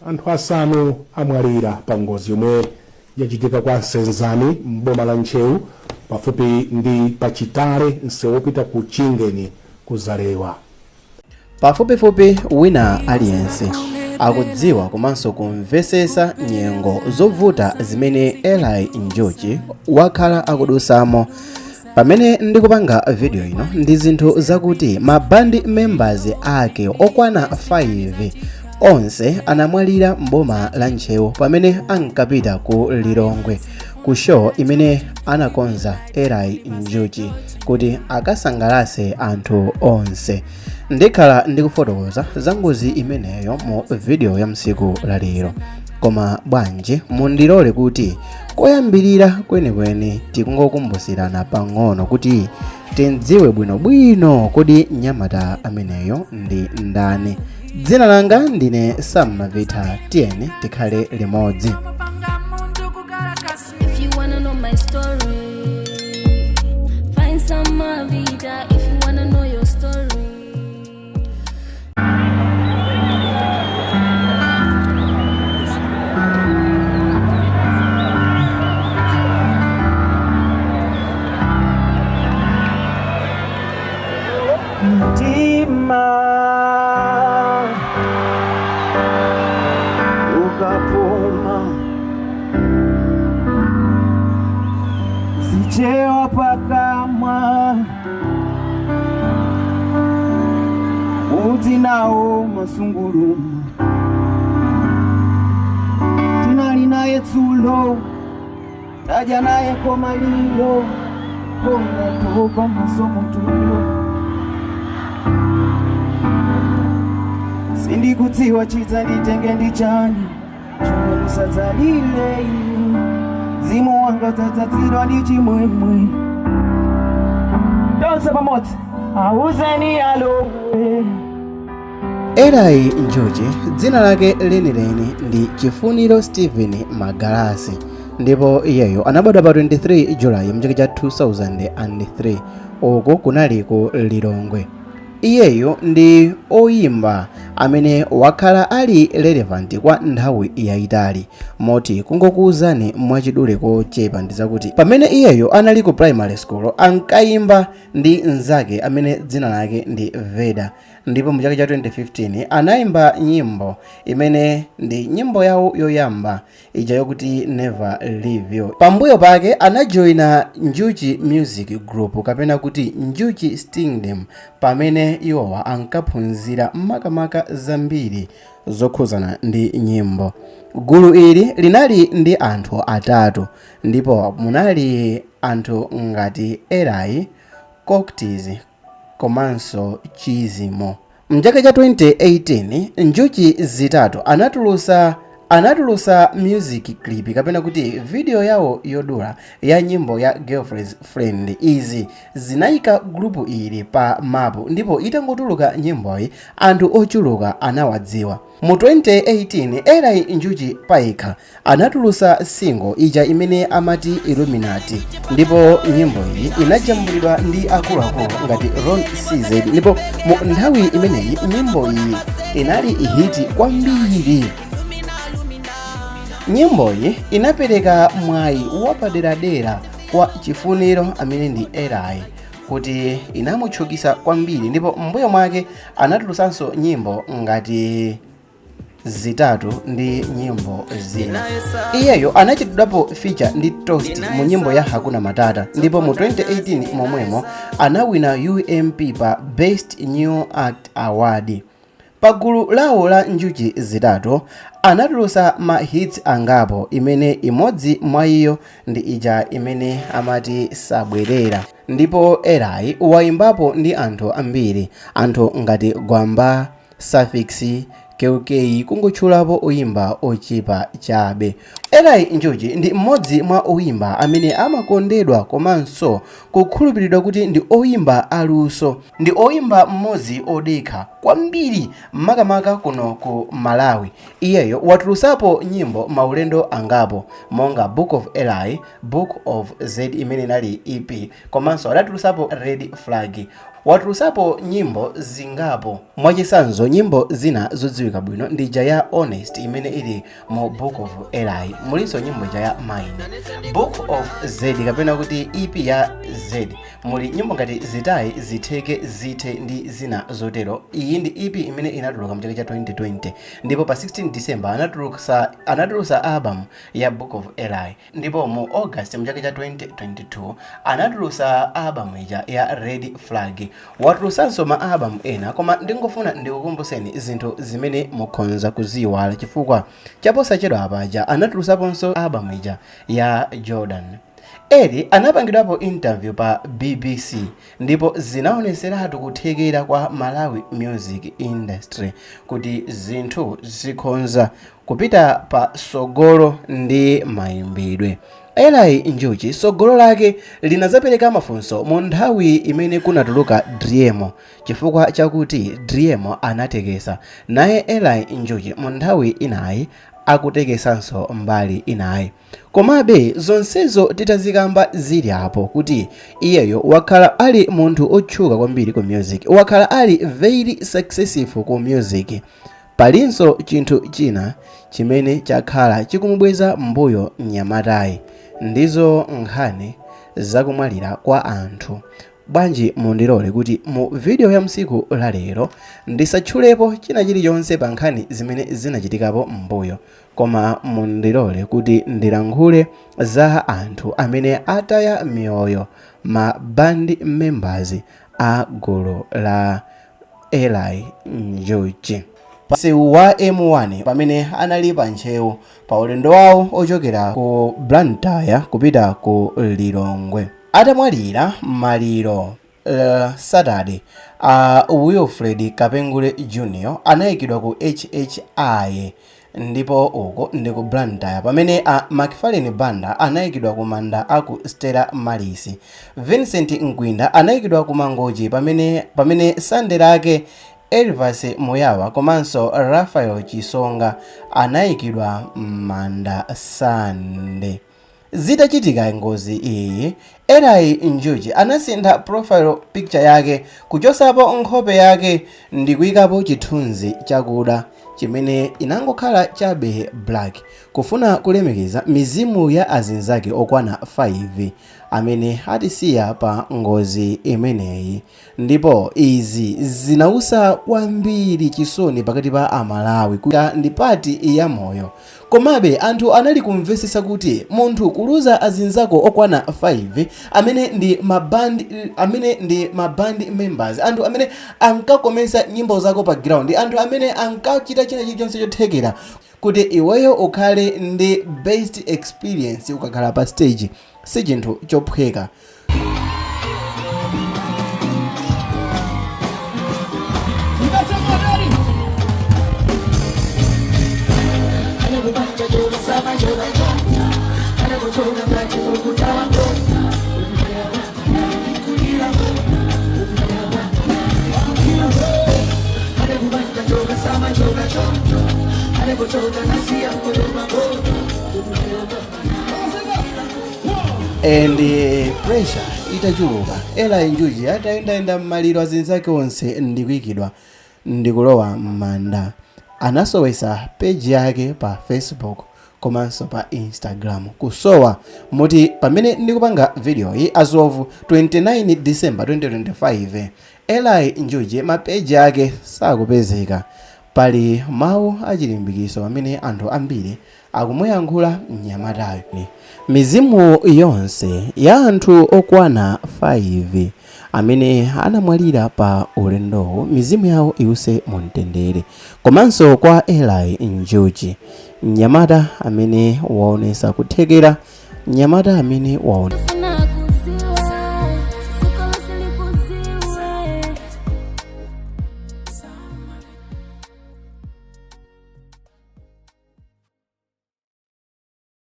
Anthu asanu amwalira pa ngozi yomwe yachitika kwa Nsenzani m'boma la Ntcheu, pafupi ndi Pachitale, msewu wopita ku Chingeni ku Zalewa. Pafupifupi wina aliyense akudziwa komanso kumvesesa nyengo zovuta zimene Eli Njuchi wakhala akudusamo. Pamene ndikupanga video ino, ndi zinthu zakuti ma band members ake okwana 5 onse anamwalira m'boma la Ntcheu pamene ankapita ku Lilongwe ku show imene anakonza Eli Njuchi kuti akasangalase anthu onse. Ndikhala ndikufotokoza za ngozi imeneyo mu video ya msiku la lero, koma bwanji mundilole kuti koyambirira kwenikweni tikungokumbusirana pang'ono kuti tindziwe bwinobwino kodi mnyamata ameneyo ndi ndani. Dzina langa ndine Sam Mavita, tiyeni tikhale limodzi. If you wanna know my story, find some Mavita. If you wanna know your story. Mtima ukapuma zichewa pakamwa udzi nawo masunguluma tinali naye dzulo tadya naye komaliro kongatopa masomo tulo sindikudziwa chidza nditenge ndi chani chomwe musadzalile inu mzimu wanga dzadzadzidwa ndi chimwemwe. Tonse pamodzi, auzeni alowe. Eli Njuchi dzina lake lenileni ndi Chifuniro Stephen Magalasi, ndipo iyeyo anabadwa pa 23 Julayi mchaka cha 2003, uku kunali ku Lilongwe. Iyeyo ndi oyimba amene wakhala ali relevant kwa nthawi yayitali, moti kungokuwuzani mwachidule kochepa ndi zakuti pamene iyeyo anali ku primary school ankayimba ndi mnzake amene dzina lake ndi Veda, ndipo mu chaka cha 2015 anayimba nyimbo imene ndi nyimbo yawo yoyamba ija yokuti Never Leave You. Pambuyo pake anajoyina Njuchi Music Group kapena kuti Njuchi Stingdom, pamene iwowa ankaphunzira makamaka zambiri zokhuzana ndi nyimbo. Gulu ili linali ndi anthu atatu, ndipo munali anthu ngati Eli, Coctis komanso Chizimo. Mchaka cha 2018 Njuchi Zitatu anatulusa music clip kapena kuti video yawo yodula ya nyimbo ya Girlfriend's Friend. Izi zinayika gulupu ili pa mapu, ndipo itangotuluka nyimboyi anthu ochuluka anawadziwa. Mu 2018 Eli Njuchi payekha anatulusa single ija imene amati Illuminati, ndipo nyimbo iyi inajambulidwa ndi akuluakulu ngati Ron CZ, ndipo mu nthawi imeneyi nyimbo iyi inali hit kwambiri. Nyimboyi inapereka mwayi wapaderadera kwa Chifuniro amene ndi Eli kuti inamutchukisa kwambiri, ndipo mbuyo mwake anatulusanso nyimbo ngati Zitatu ndi nyimbo zina. Iyeyo anachitidwapo feature ndi Toast mu nyimbo ya Hakuna Matata, ndipo mu 2018 momwemo anawina UMP pa Best New Act Award. Pa gulu lawo la Njuchi Zitatu anatulusa ma hits angapo, imene imodzi mwa iyo ndi ija imene amati Sabwerera. Ndipo Eli wayimbapo ndi anthu ambiri, anthu ngati Gwamba, Suffix, KK, kungotchulapo oyimba ochepa chabe. Eli Njuchi ndi mmodzi mwa oyimba amene amakondedwa komanso kukhulupiridwa kuti ndi oyimba aluso. Ndi oyimba mmodzi odekha kwambiri makamaka kuno ku Malawi. Iyeyo watulusapo nyimbo maulendo angapo monga Book of Eli, Book of Z imene inali EP, komanso adatulusapo Red Flag. Watulusapo nyimbo zingapo. Mwachitsanzo, nyimbo zina zodziwika bwino ndi ija ya Honest imene ili mu Book of Eli. Mulinso nyimbo ija ya Mine, Book of Z kapena kuti EP ya Z. Muli nyimbo ngati Zitayi, Zitheke, Zithe ndi zina zotero. Iyi ndi EP imene inatuluka mchaka cha 2020, ndipo pa 16 December anatulusa album ya Book of Eli, ndipo mu August mchaka cha 2022 anatulusa album ija ya Red Flag. Watulusanso ma album ena, koma ndingofuna ndikukumbuseni zinthu zimene mukhonza kuziwala, chifukwa chaposachedwa apaja anatulusaponso album ija ya Jordan. Eli anapangidwapo interview pa BBC ndipo zinaoneseratu kuthekera kwa Malawi music industry kuti zinthu zikhonza kupita pa sogolo ndi mayimbidwe. Eli Njuchi sogolo lake linazapereka mafunso mu nthawi imene kunatuluka Driemo, chifukwa chakuti Driemo anatekesa, naye Eli Njuchi mu nthawi inayi akutekesanso mbali inayi. Komabe zonsezo titazikamba zili apo kuti iyeyo wakhala ali munthu otchuka kwambiri ku music, wakhala ali very successful ku music, palinso chinthu china chimene chakhala chikumubweza mbuyo mnyamatayi, ndizo nkhani zakumwalira kwa anthu. Bwanji mundilole kuti mu video ya msiku la lero ndisatchulepo china chilichonse pa nkhani zimene zinachitikapo mbuyo, koma mundilole kuti ndilankhule za anthu amene ataya miyoyo, ma band members a gulu la Eli Njuchi pamsewu wa M1 pamene anali pa Ntcheu pa ulendo wawo ochokera ku Blantyre kupita ku Lilongwe. Atamwalira maliro Saturday, Wilfred Kapengule Jr anayikidwa ku HHI ndipo uko ndi ku Blantyre, pamene a Macfarlane Banda anayikidwa ku manda aku Stella Maris. Vincent Mkwinda anayikidwa ku Mangochi, pamene Sande lake Elvas Muyawa komanso Raphael Chisonga anayikidwa m'manda Sande. Zitachitika ngozi iyi, Eli Njuchi anasintha profile picture yake, kuchosapo nkhope yake ndi kuyikapo chithunzi chakuda chimene inangokhala chabe black, kufuna kulemekeza mizimu ya azinzake okwana 5 amene atisiya pa ngozi imeneyi. Ndipo izi zinausa kwambiri chisoni pakati pa Amalawi kuti ndi part ya moyo. Komabe anthu anali kumvesesa kuti munthu kuluza azinzako okwana 5 amene ndi ma band members, anthu amene ankakomesa nyimbo zako pa ground, anthu amene ankachita china chilichonse chothekera kuti iweyo ukhale ndi best experience ukakhala pa stage, si chinthu chophweka. And pressure itachuluka, Eli Njuchi atayendayenda m'maliro azinzake onse ndikuyikidwa ndikulowa m'manda, anasowesa page yake pa Facebook komanso pa Instagram kusowa, moti pamene ndikupanga video iyi as of 29 December 2025, Eli Njuchi ma page ake sakupezeka. Pali mawu achilimbikiso amene anthu ambiri akumuyankhula mnyamatayo. Mizimu yonse ya anthu okwana 5 amene anamwalira pa ulendowu, mizimu yawo iwuse mumtendere, komanso kwa Eli Njuchi, mnyamata amene waonesa kuthekera, mnyamata amene waone